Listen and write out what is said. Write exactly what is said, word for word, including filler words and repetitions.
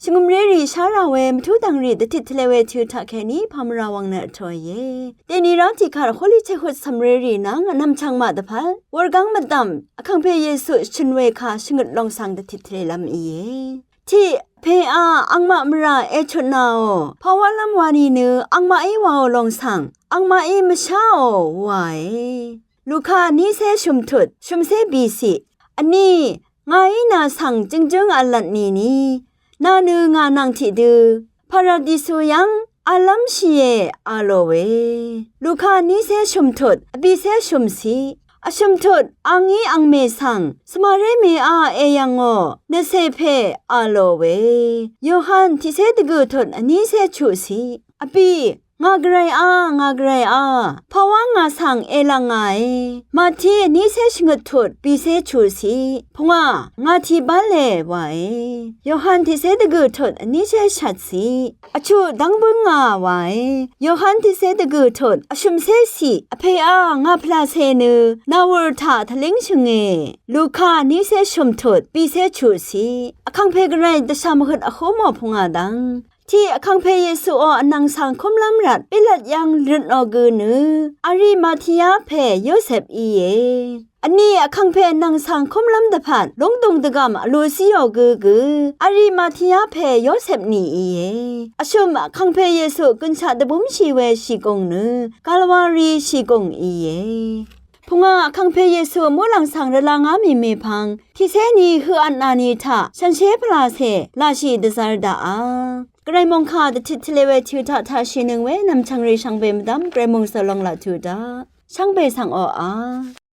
Shvngø̀mrérì shá rà we mvtú dv̀ngrì dvtit tvle we tø̄ taqkèní pàmvrà wvng nø vtòìe. Dèni rá tiqkvt hoqlí chehut cv̀mrérì nvng vnvm chvngmaq dvpvt wurgáng mvdv̀m Vkàngpè Yesu shø̀n we kà shvngøt longsvng dvtit tvlelv́m íe. Tiq pèá angmaq mvrà èchutnàò pàwálv́m wa nìnø angmaqí wàò longsvng angmaqí mvsháò wae. Luka nícé shø̀mtut shø̀mcé bìciq. Vní ngàí nà svng jøngjǿng v̄lvt nìni nà nø ngà nvng tiqdø paradisu yv́ng v̄llv́mshìe a lò we. Luka nícé shø̀mtut vbìcé shø̀mciq. Vshø̀mtut angí angmè svng svmaré mèá èyv̀ngò nvcè pè a lò we. Yohan tiqcé dvgø̀ tut vnícé chuqciq. Vbì ngà gvray á, ngà gvray á, pàwá ngà svng èlv̀ngàe. Màtí vnícé shvngøt tut bìcé chuqciq. Pungà ngà tì bále wae. Yohan tiqcé dvgø̀ tut vnícé shvtciq. Vchuq dv́ng bǿngà wae. Yohan tiqcé dvgø̀ tut vshø̀mcéciq. Vpèá ngà pvlàcè nø nàwùr taq tvlíngshø̀nge. Luka nícé shø̀mtut bìcé chuqciq. Vkàngpè gvray dvshà mvhøt vhúmò pungà dv́ng tiq Vkàngpè Yesuò vnvng svng kúmlv́m rvt Pilat yv́ng røtnò gø nø Arimatia pè Yosep íe. Vní Vkàngpè vnvng svng kúmlv́m dvpvt lúngdùng dvgv̀m vlu zíò gø gø Arimatia pè Yosep ni íe. Vshø̀m Vkàngpè Yesu gønshaq dvbúmshì we shìgùng nø Kalwari shìgùng íe. Pungà Vkàngpè Yesu muqlàng svng rvlangá mì mèpvng tiqcé ni høq vtnà ni taq shànshér pvlàcè laqshì dvzvr daqà. Gvray mòngkà dvtit tvle we tø̄ taq taqshìnøng we nv̀mchv̀ngrì shvngbe mvdv́m gvray mòngsø long laq tuq daq. Shvngbe svng oqà